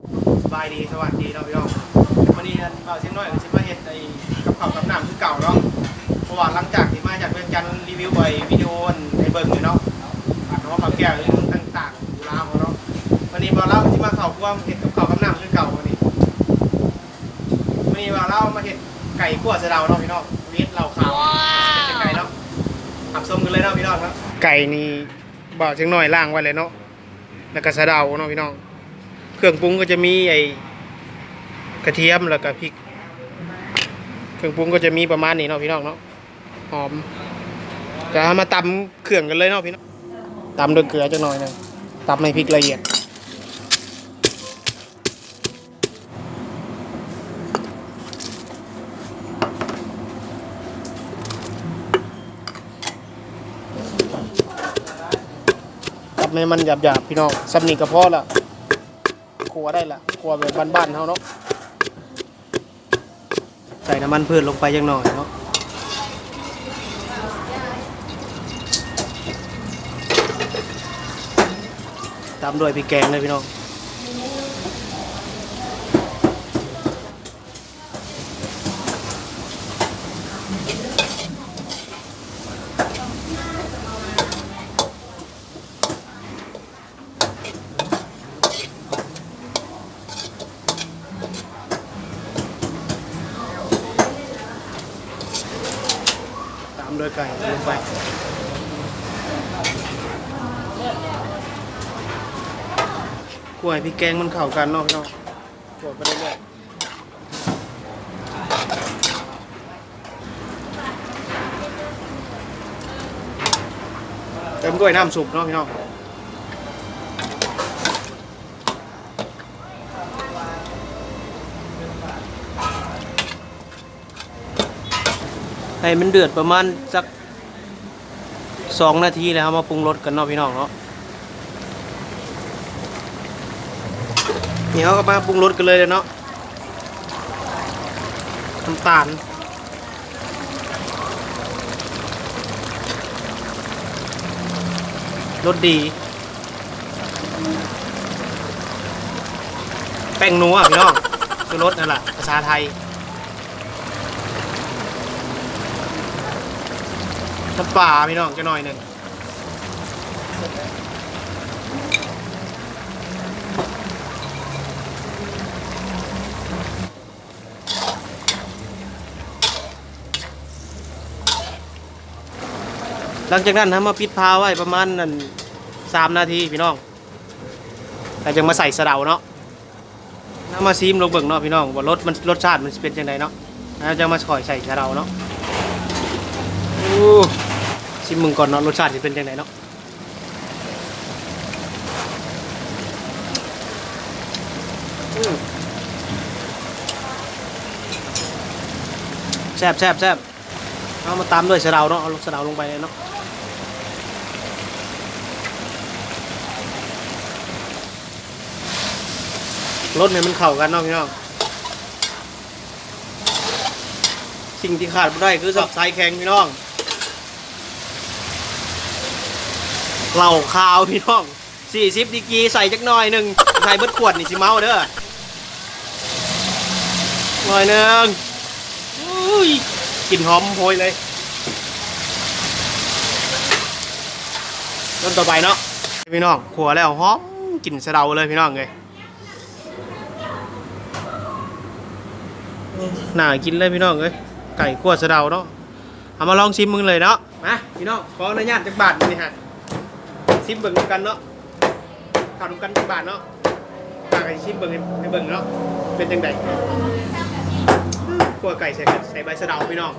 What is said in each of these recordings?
ສະບາຍດີ ສະຫວັດດີເນາະພີ່ນ້ອງ. ມື້ນີ້ອັນ ບ່າວຊຽງນ້ອຍກໍຊິມາເຮັດໄອ້ກັບເຂົ້າກັບນ້ຳຄືເກົ່າເນາະ, ເພາະວ່າຫຼັງຈາກທີ່ມາຈາກວຽງຈັນ ຣີວິວໄອ້ວິດີໂອອັນໃຫ້ເບິ່ງຢູ່ເນາະ ອັນຮອດເຂົ້າແກ້ວອີ່ຫຍັງຕ່າງໆ ຢູ່ລາວເຮົາເນາະ. ມື້ນີ້ບ່າວລາວກໍຊິມາເຂົ້າຄົວເຮັດກັບເຂົ້າກັບນ້ຳຄືເກົ່າ. ມື້ນີ້ ມື້ນີ້ບ່າວລາວມາເຮັດໄກ່ຂົ້ວສະເດົາເນາະພີ່ນ້ອງ ເວດເຫຼົ້າຂາວ ເປັນຈັ່ງໃດເນາະ ຮັບຊົມກັນເລີຍເນາະພີ່ນ້ອງເນາະ. ໄກ່ນີ້ບ່າວຊຽງນ້ອຍລ້າງໄວ້ແລ້ວເນາະ ແລ້ວກໍສະເດົາເນາະພີ່ນ້ອງ. ເຄື່ອງປຸງກໍຈະມີໄອ້ກະທຽມ ແລ້ວກໍພິກ. ເຄື່ອງປຸງກໍຈະມີປະມານນີ້ເນາະພີ່ນ້ອງເນາະ ຫອມ. ດຽວເຮົາມາຕຳເຄື່ອງກັນເລີຍເນາະພີ່ນ້ອງ. ຕຳດ້ວຍເກືອຈັກໜ້ອຍໜຶ່ງ ຕຳໃຫ້ພິກລະອຽດ. ຕຳໃຫ້ມັນຫຍາບໆ ພີ່ນ້ອງ ສ່ຳນີ້ກໍພໍລະ ຂົ້ວໄດ້ລະ ຂົ້ວແບບບ້ານໆ ເຮົາເນາະ. ໃສ່ນ້ຳມັນພືດລົງໄປຈັກໜ້ອຍເນາະ ຕາມດ້ວຍພິກແກງເດີພີ່ນ້ອງ. ຕາມດ້ວຍໄກ່ລົງໄປ ຂົ້ວໃຫ້ພິກແກງມັນເຂົ້າກັນເນາະພີ່ນ້ອງ ຂົ້ວໄປເລື້ອຍໆ. ເຕີມດ້ວຍນ້ຳຊຸບເນາະພີ່ນ້ອງ ໃຫ້ມັນເດືອດປະມານຈັກ ສອງນາທີແລ້ວ ເຮົາມາປຸງລົດກັນເນາະພີ່ນ້ອງເນາະ. ນີ້ເຮົາກໍມາປຸງລົດກັນເລີຍເນາະ ນ້ຳຕານ ລົດດີ ແປ້ງນົວພີ່ນ້ອງ ຊູລົດນັ້ນລະພາສາໄທ. ນ້ຳປາພີ່ນ້ອງຈັກໜ້ອຍໜຶ່ງ. ຫຼັງຈາກນັ້ນເຮົາມາປິດຝາໄວ້ປະມານ ອັນ ສາມນາທີພີ່ນ້ອງ ແລ້ວຈັ່ງມາໃສ່ສະເດົາເນາະ. ເຮົາມາຊີມລອງເບິ່ງເນາະພີ່ນ້ອງ ວ່າລົດມັນ ລົດຊາດມັນຊິເປັນຈັ່ງໃດເນາະ. ເຮົາຈະມາຄ່ອຍໃສ່ສະເດົາເນາະ. ໂອ້ ຊີມເບິ່ງກ່ອນເນາະ ລົດຊາດຊິເປັນຈັ່ງໃດເນາະ. ອືມ ແຊບໆໆ. ເຮົາມາຕາມດ້ວຍສະເດົາເນາະ ເອົາສະເດົາລົງໄປເລີຍເນາະ ລົດໃຫ້ມັນເຂົ້າກັນເນາະພີ່ນ້ອງ. ສິ່ງທີ່ຂາດບໍ່ໄດ້ຄືສັບໄຊແຂງພີ່ນ້ອງ ເຫຼົ້າຂາວພີ່ນ້ອງ. ສີ່ສິບດີກຣີ ໃສ່ຈັກໜ້ອຍໜຶ່ງ ໃສ່ເບິດຂວດນີ້ຊິເມົາເດີ ໜ້ອຍໜຶ່ງ. ອຸ້ຍ ກິ່ນຫອມໂຫຍເລີຍ. ຕົ້ນຕໍ່ໄປເນາະ ພີ່ນ້ອງ ຂົ້ວແລ້ວຫອມກິ່ນສະເດົາເລີຍພີ່ນ້ອງເອີຍ ໜ້າກິນເລີຍພີ່ນ້ອງເອີຍ ໄກ່ຂົ້ວສະເດົາເນາະ. ເອົາມາລອງຊີມເບິ່ງເລີຍເນາະ. ມາພີ່ນ້ອງ ຂໍອະນຸຍາດຈັກບາດນີ້ຮະ ຊີມເບິ່ງນຳກັນເນາະ ເຂົ້ານຳກັນຈັກບາດເນາະ. ມາກໍຊິຊີມເບິ່ງໃຫ້ ໃຫ້ເບິ່ງເນາະ ເປັນຈັ່ງໃດ. ຂົ້ວໄກ່ໃສ່ ໃສ່ໃບສະເດົາພີ່ນ້ອງ.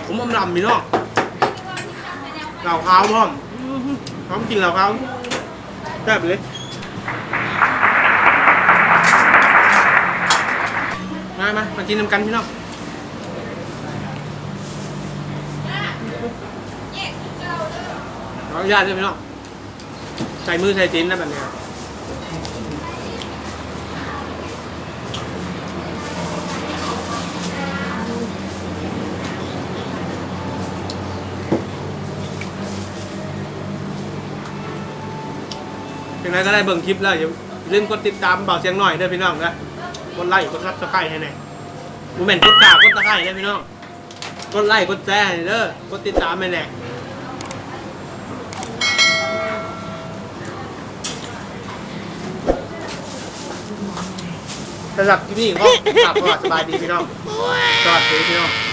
ອືມ ຫອມລຳພີ່ນ້ອງ ເຫຼົ້າຂາວພ້ອມ. ອືມ ຫອມກິ່ນເຫຼົ້າຂາວ ແຊບເລີຍ. ມາ ມາ ມາກິນນຳກັນພີ່ນ້ອງ. ຂໍອະນຸຍາດເດີພີ່ນ້ອງ ໃສ່ມືໃສ່ຕີນນະບັດນີ້. ອ ຈັ່ງໃດກໍໄດ້ເບິ່ງຄລິບແລ້ວ ຢ່າລືມກົດຕິດຕາມບ່າວຊຽງນ້ອຍເດີພີ່ນ້ອງເດີ ກົດໄລກົດ Subscribe ໃຫ້ແດ່ ບໍ່ແມ່ນກົດກາ ກົດຕະໄຄເດີພີ່ນ້ອງ ກົດໄລກົດແຊໃຫ້ເດີ ກົດຕິດຕາມໃຫ້ແດ່. ສຳລັບຄລິບນີ້ຂໍກ່າວຄຳວ່າສະບາຍດີພີ່ນ້ອງ ສະຫວັດດີພີ່ນ້ອງ.